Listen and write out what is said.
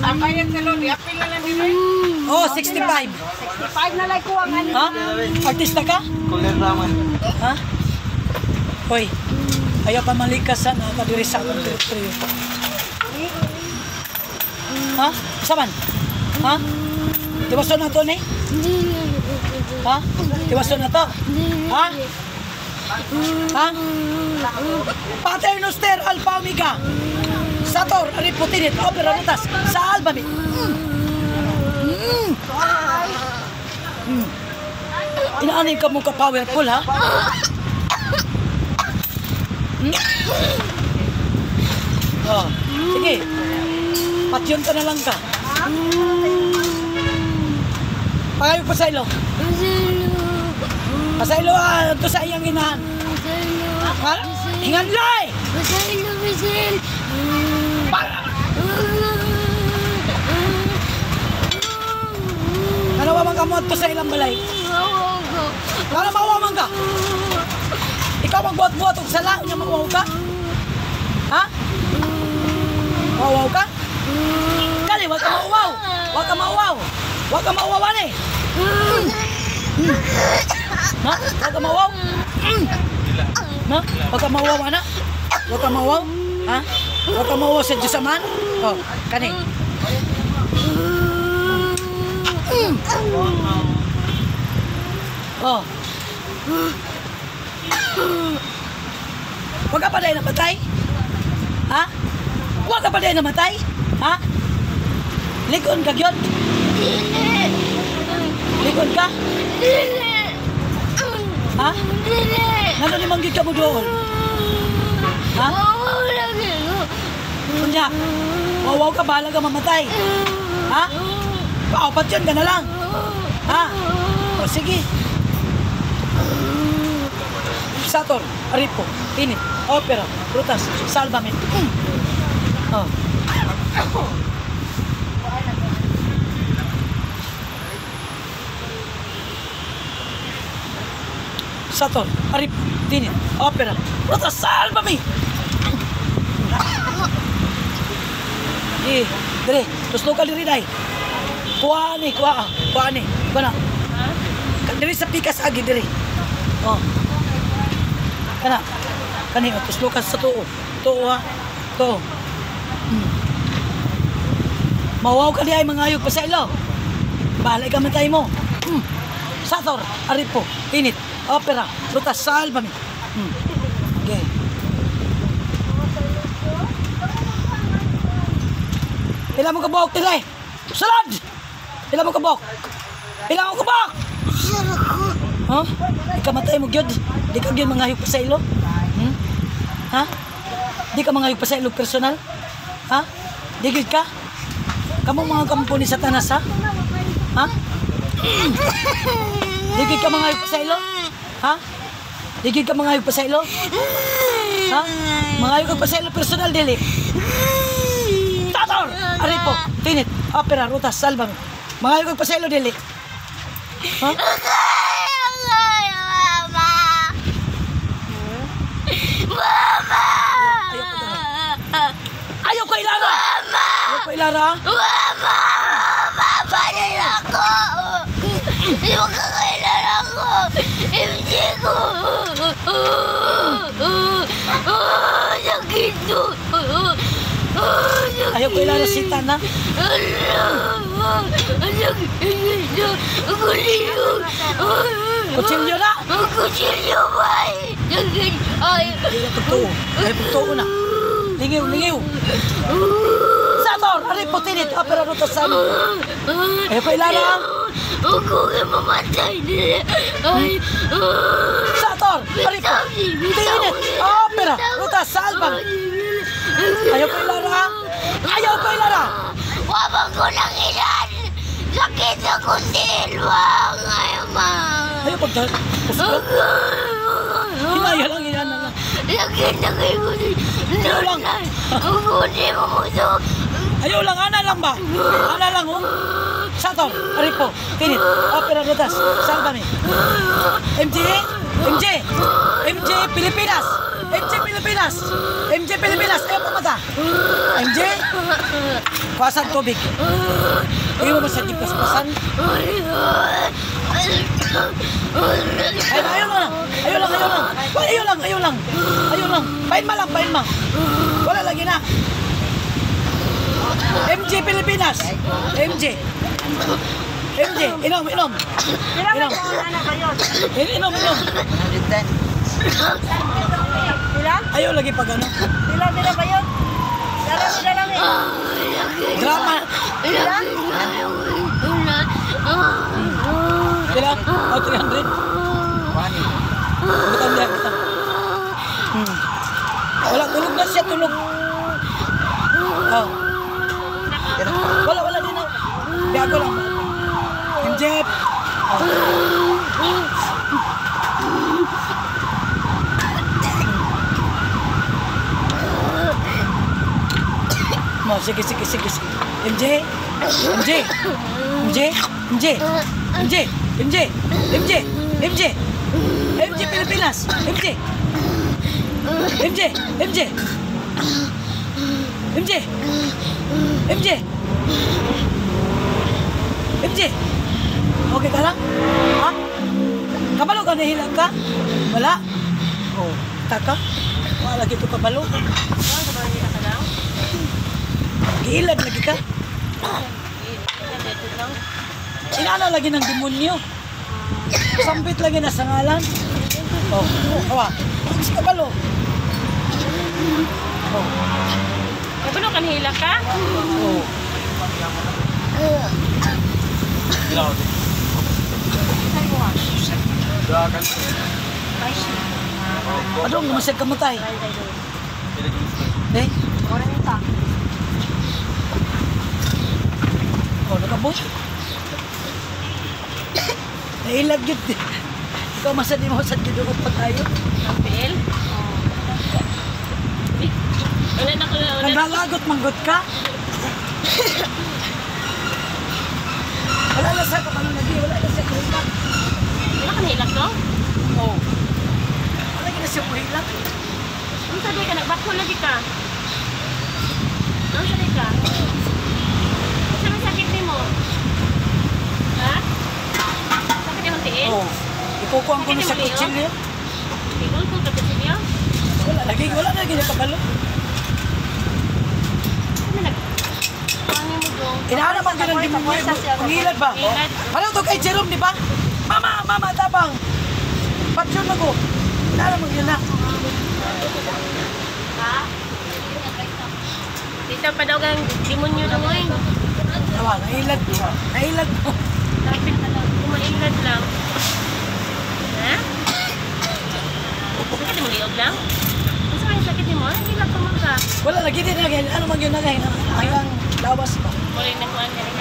Ang bayad sa Lodi, apil na lang din eh. Oh, 65. 65 na lang ko ang ano. Ha? Artista ka? Ha? Hoy, ayaw pa malikas sa na kadiri sa akong teritoryo. Ha? Saman? Ha? Tiwason na to ni? Ha? Tiwason na to? Ha? Ha? Pater Noster Alpha Omega. Sator, Aripotinit, Opera Rutas, sa Albami. Inaanin ka mo ka powerful, ha? Hmm? Oh, sige. Patyon ka na lang ka. Pagayo pa sa ilo. Pasaylo, ah, ito sa iyang inahan. Ha? Hinganlay! Ano man ka mo ato sa ilang balay? Ano mawaman ka? Ikaw magbuhat-buhat og sala, unya mawaw ka? Ha? Mawaw ka? Kali, wag ka mauwaw. Wag ka mauwaw. Wag ka mauwaw, ani. Ha? Wag ka mauwaw. Ha? Wag ka mauwaw, ana. Wag ka mauwaw. Ha? Wag ka mauwaw sa Diyos Amahan. Oh, kani. Oh. Wag ka pa dahil namatay? Ha? Wag ka pa dahil namatay? Ha? Likon ka, gyud? Likon ka? Ha? Ngano ni manggid ka mo doon? Ha? Kunya, wawaw ka, bahala ka mamatay. Ha? Paupat yun ka na lang. Ha? O sige. Sator, Aripo, Init, Opera, Rutas, Salvame. Oh. Sator, Aripo, Tinit, Opera, Rutas, Salvame. Eh, dire, tuslo ka diri day. Kuha ni, kuha, kuha ni. Kuha na. Diri sa pikas agi diri. Oh. Kana. Kani oh, tuslo ka sa tuo. Tuo ha. Tuo. Mawaw ka di ay mangayog pa sa ilo. Bahala ka matay mo. Sator, Aripo, Init, Opera, Rutas, Salvame. Okay. Pila mo kabok, tilay? Sulod! Pila mo kabok? Pila mo kabok? Ha? Di ka matay mo, gyud. Di ka gyud mangayog pa sa ilo? Hmm? Ha? Di ka mangayog pa sa ilo personal? Ha? Di gyud ka? Kamu mga kampo ni Satanas, ha? Ha? Di gyud ka mangayog pa sa ilo? Ha? Di gyud ka mangayog pa sa ilo? Ha? Mangayog ka pa sa ilo personal, dili? Tator! Aripo, Tinit, Opera, Rutas, Salvame. Mangayog ka pa sa ilo, dili? Ha? Mama! Ayaw ko ilara! Mama! Ayaw ko ilara! Mama! Mama na ako! Hindi mo kakailan ako! Hindi ko! Sakit ko! Ayaw ko ilara sita na! Kutsilyo na! Kutsilyo ba? Ay! Ayaw pagtuo. Ayaw pagtuo na. Lingiw, lingiw. Sator! Aripo, Tinit, Opera, Rutas, Salvame. Ayaw ko ilara! Ako kayo mamatay. Ay! Sator! Aripo, Tinit, Opera, Rutas, Salvame. Ayaw ko ilara! Ayaw ko ilara! Wabang ko ng ilan! Sakit na kusilwa! Ayaw ma! Ayaw pagtuo. Hinaya lang, hinaya lang. Sakit na kayo. Ayaw lang. Kukunin mo ko to. Ayaw lang, ana lang ba? Ana lang, oh. Sator, Aripo, Tinit, Opera, Rutas, Salvame. MJ, MJ, MJ, Pilipinas. MJ Pilipinas. MJ Pilipinas. Ayaw pa mata. MJ. Pasan tubig. Ayaw mo ba sa paspasan? Ay, ayaw lang. Ayaw lang, ayaw lang. Ayaw lang, ayaw lang. Ayaw lang. Pain ma lang, pain ma. Wala lagi na. MJ Pilipinas. MJ. MJ, inom, inom. Inom. Inom, inom. Pila? Ayaw lagi pag ano. Pila, pila ba yun? Dala, pila lang eh. Drama. Pila? Oh, 300. Butang niya, butang. Wala, tulog na siya, tulog. Oh. Wala, wala din na. Di ako lang. MJ. Oh. Mo, sige, sige, sige, sige. MJ. MJ. MJ. MJ. MJ. MJ. MJ. MJ. MJ Pilipinas. MJ. MJ. MJ. MJ. MJ. MJ. Okay ka lang? Ha? Kabalo ka, nahilag ka? Wala? Oh, taka? Wala gitu kabalo. Giilag lagi ka? Inana lagi ng demonyo. Sambit lagi na sa ngalan. Oh, hawa. Kasi kabalo. Oh. Kabalo ka, nahila ka? Oh. Adong masag kamatay. Eh? Oh, nakabot. Nailag yun. Ikaw masad mo sa giduot pa tayo. Ang PL? Wala na ko na. Wala na. Naglalagot manggot ka. Wala na sa kabalo lagi, wala na sa kuhilak. Wala ka nahilak no? Oh. Wala na siya kuhilak. Ang sabi ka, nagbakol lagi ka. Ang sabi ka? Ano ang sakit ni mo? Ha? Sakit ni mong tiil? Oh. Ikukuha ko na sa kutsilyo. Tigol ko ka kutsilyo? Wala lagi, wala lagi na kabalo. Ano nag... Ano mo dong? Inaana man ganun di mo. Pangilad ba? Ano to kay Jerome, di ba? Mama, mama, tabang. Patsyon na ko. Inaana man yun na. Ha? Dito pa daw kang demonyo na mo eh. Tawa, nailag. Nailag mo. Kumailad lang. Ha? Sakit mo liog lang? Ano sa kanya sakit mo? Hindi lang kumangka. Wala lagi din lagi. Ano man yun na kayo? Ang lawas ba? Wala yung nakuha niya rin.